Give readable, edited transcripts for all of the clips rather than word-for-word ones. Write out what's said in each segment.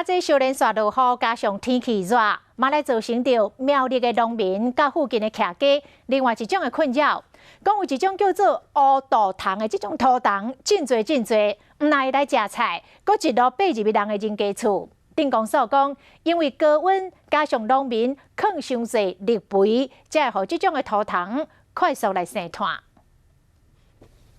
這小連續落雨，加上天氣熱，嘛來造成著苗栗的農民佮附近的徛家另外一種的困擾。講有一種叫做烏豆蟲的這種塗蟲，真濟真濟，毋但會來食菜，閣一路爬入去人的人家厝。鎮公所講，因為高溫加上農民囥傷濟綠肥，才會予這種的塗蟲快速來生湠。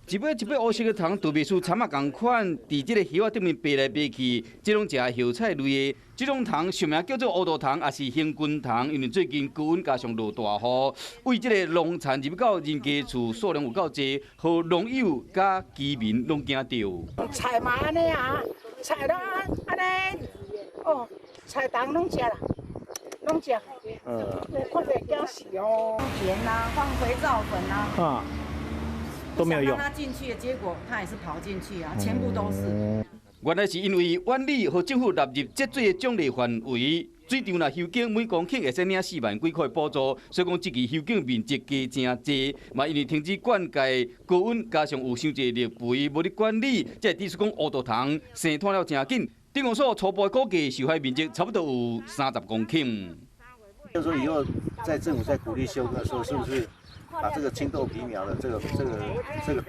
一尾一尾烏色的蟲，特別似蠶仔仝款，佇這个葉仔頂面爬來爬去，這攏食葉菜類的。這種蟲俗名叫做烏豆蟲，抑是行軍蟲，因為最近高溫加上落大雨，為這个農田入到人家厝數量有夠濟，予農友佮居民攏驚著。菜嘛按呢啊，菜攏按呢，哦，菜蟲攏食啦，攏食。看著驚死哦。鹽啊，放肥皂粉啊。啊。都沒有用。讓他進去，結果他也是跑進去啊，全部都是。原來是因為縣里予政府納入節水的獎勵範圍，水場若修耕每公頃會使領4萬幾塊補助，所以講這期修耕面積加誠濟。嘛因為停止灌溉、高溫加上有傷濟綠肥無咧管理，才會致使講烏豆蟲生湠了誠緊。鎮公所初步估計受害面積差不多有30公頃。就是說以後在政府在鼓勵休耕的時候，是不是把這個青豆皮苗的這個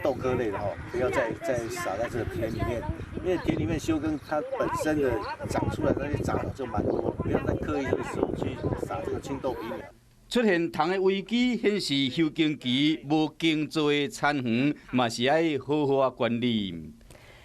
豆科類的吼，不要再撒在這個田裡面，因為田裡面休耕，它本身的長出來那些雜草就蠻多，不要再刻意這個時候去撒這個青豆皮苗。出現蟲的危機，顯示休耕期無耕作的田園，嘛是愛好好仔管理。